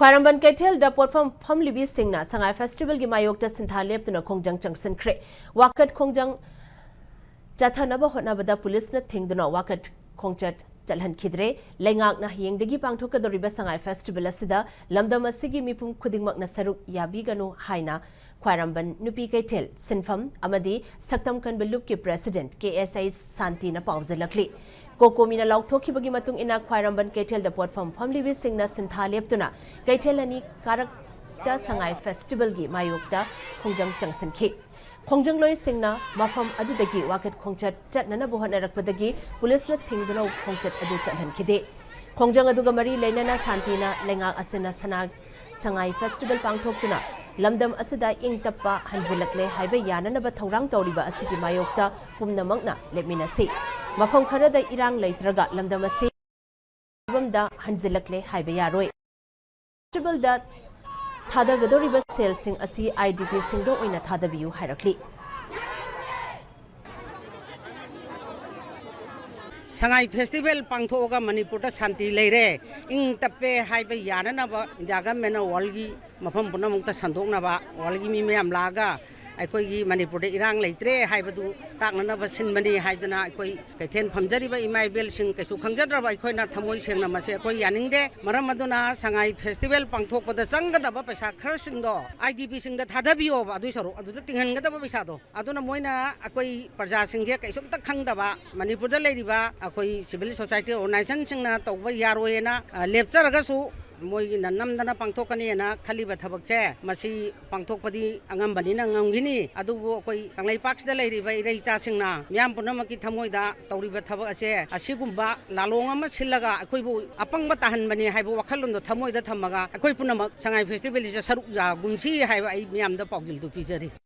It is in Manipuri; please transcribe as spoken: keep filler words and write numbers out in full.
ꯈ꯭ꯋꯥꯏꯔꯝꯕꯟ ꯀꯩꯊꯦꯜꯗ ꯄꯣꯠꯐꯝ ꯐꯝꯂꯤꯕꯤꯁꯤꯡꯅ ꯁꯉꯥꯏ ꯐꯦꯁꯇꯤꯚꯦꯜꯒꯤ ꯃꯥꯌꯣꯛꯇ ꯁꯤꯟꯊꯥ ꯂꯦꯞꯇꯨꯅ ꯈꯣꯡꯖꯪ ꯆꯪꯁꯤꯟꯈ꯭ꯔꯦ꯫ ꯋꯥꯀꯠ ꯈꯣꯡꯖꯪ ꯆꯠꯊꯅꯕ ꯍꯣꯠꯅꯕꯗ ꯄꯨꯂꯤꯁꯅ ꯊꯤꯡꯗꯨꯅ ꯋꯥꯀꯠ ꯈꯣꯡꯆꯠ ꯆꯠꯍꯟꯈꯤꯗ꯭ꯔꯦ꯫ ꯂꯩꯉꯥꯛꯅ ꯍꯌꯦꯡꯗꯒꯤ ꯄꯥꯡꯊꯣꯛꯀꯗꯧꯔꯤꯕ ꯁꯉꯥꯏ ꯐꯦꯁꯇꯤꯚꯦꯜ ꯑꯁꯤꯗ ꯂꯝꯗꯝ ꯑꯁꯤꯒꯤ ꯃꯤꯄꯨꯝ ꯈꯨꯗꯤꯡꯃꯛꯅ ꯁꯔꯨꯛ ꯌꯥꯕꯤꯒꯅꯨ ꯍꯥꯏꯅ ꯈ꯭ꯋꯥꯏꯔꯝꯕꯟ ꯅꯨꯄꯤ ꯀꯩꯊꯦꯜ ꯁꯤꯟꯐꯝ ꯑꯃꯗꯤ ꯁꯛꯇꯝ ꯀꯟꯕ ꯂꯨꯞꯀꯤ ꯄ꯭ꯔꯦꯁꯤꯗꯦꯟꯠ ꯀꯦ ꯑꯦꯁ ꯑꯩ ꯁꯥꯟꯇꯤꯅ ꯄꯥꯎꯖꯦꯜꯂꯛꯂꯤ꯫ ꯀꯣꯀꯣꯃꯤꯅ ꯂꯥꯎꯊꯣꯛꯈꯤꯕꯒꯤ ꯃꯇꯨꯡ ꯏꯟꯅ ꯈ꯭ꯋꯥꯏꯔꯝꯕꯟ ꯀꯩꯊꯦꯜꯗ ꯄꯣꯠꯐꯝ ꯐꯝꯂꯤꯕꯤꯁꯤꯡꯅ ꯁꯤꯟꯊꯥ ꯂꯦꯞꯇꯨꯅ ꯀꯩꯊꯦꯜ ꯑꯅꯤ ꯀꯥꯔꯛꯇ ꯁꯉꯥꯏ ꯐꯦꯁꯇꯤꯚꯦꯜꯒꯤ ꯃꯥꯌꯣꯛꯇ ꯈꯣꯡꯖꯪ ꯆꯪꯁꯤꯟꯈꯤ꯫ ꯈꯣꯡꯖꯪꯂꯣꯏꯁꯤꯡꯅ ꯃꯐꯝ ꯑꯗꯨꯗꯒꯤ ꯋꯥꯀꯠ ꯈꯣꯡꯆꯠ ꯆꯠꯅꯅꯕ ꯍꯣꯠꯅꯔꯛꯄꯗꯒꯤ ꯄꯨꯂꯤꯁꯅ ꯊꯤꯡꯗꯨꯅ ꯈꯣꯡꯆꯠ ꯑꯗꯨ ꯆꯠꯍꯟꯈꯤꯗꯦ꯫ ꯈꯣꯡꯖꯪ ꯑꯗꯨꯒ ꯃꯔꯤ ꯂꯩꯅꯅ ꯁꯥꯟꯇꯤꯅ ꯂꯩꯉꯥꯛ ꯑꯁꯤꯅ ꯁꯅꯥ ꯁꯉꯥꯏ ꯐꯦꯁꯇꯤꯚꯦꯜ ꯄꯥꯡꯊꯣꯛꯇꯨꯅ ꯂꯝꯗꯝ ꯑꯁꯤꯗ ꯏꯪ ꯇꯞꯄ ꯍꯟꯖꯤꯜꯂꯛꯂꯦ ꯍꯥꯏꯕ ꯌꯥꯅꯅꯕ ꯊꯧꯔꯥꯡ ꯇꯧꯔꯤꯕ ꯑꯁꯤꯒꯤ ꯃꯥꯌꯣꯛꯇ ꯄꯨꯝꯅꯃꯛꯅ ꯂꯦꯞꯃꯤꯟꯅꯁꯤ꯫ ꯃꯐꯝ ꯈꯔꯗ ꯏꯔꯥꯡ ꯂꯩꯇ꯭ꯔꯒ ꯂꯝꯗꯝ ꯑꯁꯤ ꯐꯤꯕꯝꯗ ꯍꯟꯖꯤꯜꯂꯛꯂꯦ ꯍꯥꯏꯕ ꯌꯥꯔꯣꯏ꯫ ꯐꯦꯁꯇꯤꯚꯦꯜꯗ ꯊꯥꯗꯒꯗꯧꯔꯤꯕ ꯁꯦꯜꯁꯤꯡ ꯑꯁꯤ ꯑꯥꯏ ꯗꯤ ꯄꯤꯁꯤꯡꯗ ꯑꯣꯏꯅ ꯊꯥꯗꯕꯤꯌꯨ ꯍꯥꯏꯔꯛꯂꯤ꯫ ꯁꯉꯥꯏ ꯐꯦꯁꯇꯤꯚꯦꯜ ꯄꯥꯡꯊꯣꯛꯑꯒ ꯃꯅꯤꯄꯨꯔꯗ ꯁꯥꯟꯇꯤ ꯂꯩꯔꯦ, ꯏꯪ ꯇꯞꯄꯦ ꯍꯥꯏꯕ ꯌꯥꯅꯅꯕ ꯏꯟꯗꯤꯌꯥ ꯒꯚꯔꯟꯃꯦꯟꯅ ꯋꯥꯔꯜꯒꯤ ꯃꯐꯝ ꯄꯨꯝꯅꯃꯛꯇ ꯁꯟꯗꯣꯛꯅꯕ, ꯋꯥꯔꯜꯒꯤ ꯃꯤ ꯃꯌꯥꯝ ꯂꯥꯛꯑꯒ ꯑꯩꯈꯣꯏꯒꯤ ꯃꯅꯤꯄꯨꯔꯗ ꯏꯔꯥꯡ ꯂꯩꯇ꯭ꯔꯦ ꯍꯥꯏꯕꯗꯨ ꯇꯥꯛꯅꯅꯕ ꯁꯤꯟꯕꯅꯤ ꯍꯥꯏꯗꯅ ꯑꯩꯈꯣꯏ ꯀꯩꯊꯦꯜ ꯐꯝꯖꯔꯤꯕ ꯏꯃꯥ ꯏꯕꯦꯜꯁꯤꯡ ꯀꯩꯁꯨ ꯈꯪꯖꯗ꯭ꯔꯕ ꯑꯩꯈꯣꯏꯅ ꯊꯃꯣꯏ ꯁꯦꯡꯅ ꯃꯁꯤ ꯑꯩꯈꯣꯏ ꯌꯥꯅꯤꯡꯗꯦ꯫ ꯃꯔꯝ ꯑꯗꯨꯅ ꯁꯉꯥꯏ ꯐꯦꯁꯇꯤꯚꯦꯜ ꯄꯥꯡꯊꯣꯛꯄꯗ ꯆꯪꯒꯗꯕ ꯄꯩꯁꯥ ꯈꯔꯁꯤꯡꯗꯣ ꯑꯥꯏ ꯗꯤ ꯄꯤꯁꯤꯡꯗ ꯊꯥꯗꯕꯤꯌꯣꯕ, ꯑꯗꯨꯏ ꯁꯔꯨꯛ ꯑꯗꯨꯗ ꯇꯤꯡꯍꯟꯒꯗꯕ ꯄꯩꯁꯥꯗꯣ꯫ ꯑꯗꯨꯅ ꯃꯣꯏꯅ ꯑꯩꯈꯣꯏ ꯄ꯭ꯔꯖꯥꯁꯤꯡꯁꯦ ꯀꯩꯁꯨꯝꯇ ꯈꯪꯗꯕ, ꯃꯅꯤꯄꯨꯔꯗ ꯂꯩꯔꯤꯕ ꯑꯩꯈꯣꯏ ꯁꯤꯚꯤꯜ ꯁꯣꯁꯥꯏꯇꯤ ꯑꯣꯔꯒꯅꯥꯏꯖꯦꯁꯟꯁꯤꯡꯅ ꯇꯧꯕ ꯌꯥꯔꯣꯏꯅ, ꯑ, ꯂꯦꯞꯆꯔꯒꯁꯨ ꯃꯣꯏꯒꯤꯅ ꯅꯝꯗꯅ ꯄꯥꯡꯊꯣꯛꯀꯅꯤꯅ ꯈꯜꯂꯤꯕ ꯊꯕꯛꯁꯦ, ꯃꯁꯤ ꯄꯥꯡꯊꯣꯛꯄꯗꯤ ꯑꯉꯝꯕꯅꯤꯅ ꯉꯝꯈꯤꯅꯤ꯫ ꯑꯗꯨꯕꯨ ꯑꯩꯈꯣꯏ ꯀꯪꯂꯩꯄꯥꯛꯁꯤꯗ ꯂꯩꯔꯤꯕ ꯏꯔꯩ ꯏꯆꯥꯁꯤꯡꯅ ꯃꯤꯌꯥꯝ ꯄꯨꯝꯅꯃꯛꯀꯤ ꯊꯃꯣꯏꯗ ꯇꯧꯔꯤꯕ ꯊꯕꯛ ꯑꯁꯦ ꯑꯁꯤꯒꯨꯝꯕ ꯂꯥꯂꯣꯡ ꯑꯃ ꯁꯤꯜꯂꯒ ꯑꯩꯈꯣꯏꯕꯨ ꯑꯄꯪꯕ ꯇꯥꯍꯟꯕꯅꯤ ꯍꯥꯏꯕ ꯋꯥꯈꯜꯂꯣꯟꯗꯣ ꯊꯃꯣꯏꯗ ꯊꯝꯃꯒ ꯑꯩꯈꯣꯏ ꯄꯨꯝꯅꯃꯛ ꯁꯉꯥꯏ ꯐꯦꯁꯇꯤꯚꯦꯜꯁꯤꯗ ꯁꯔꯨꯛ ꯌꯥꯒꯨꯝꯁꯤ ꯍꯥꯏꯕ ꯑꯩ ꯃꯤꯌꯥꯝꯗ ꯄꯥꯎꯖꯦꯜꯗꯨ ꯄꯤꯖꯔꯤ꯫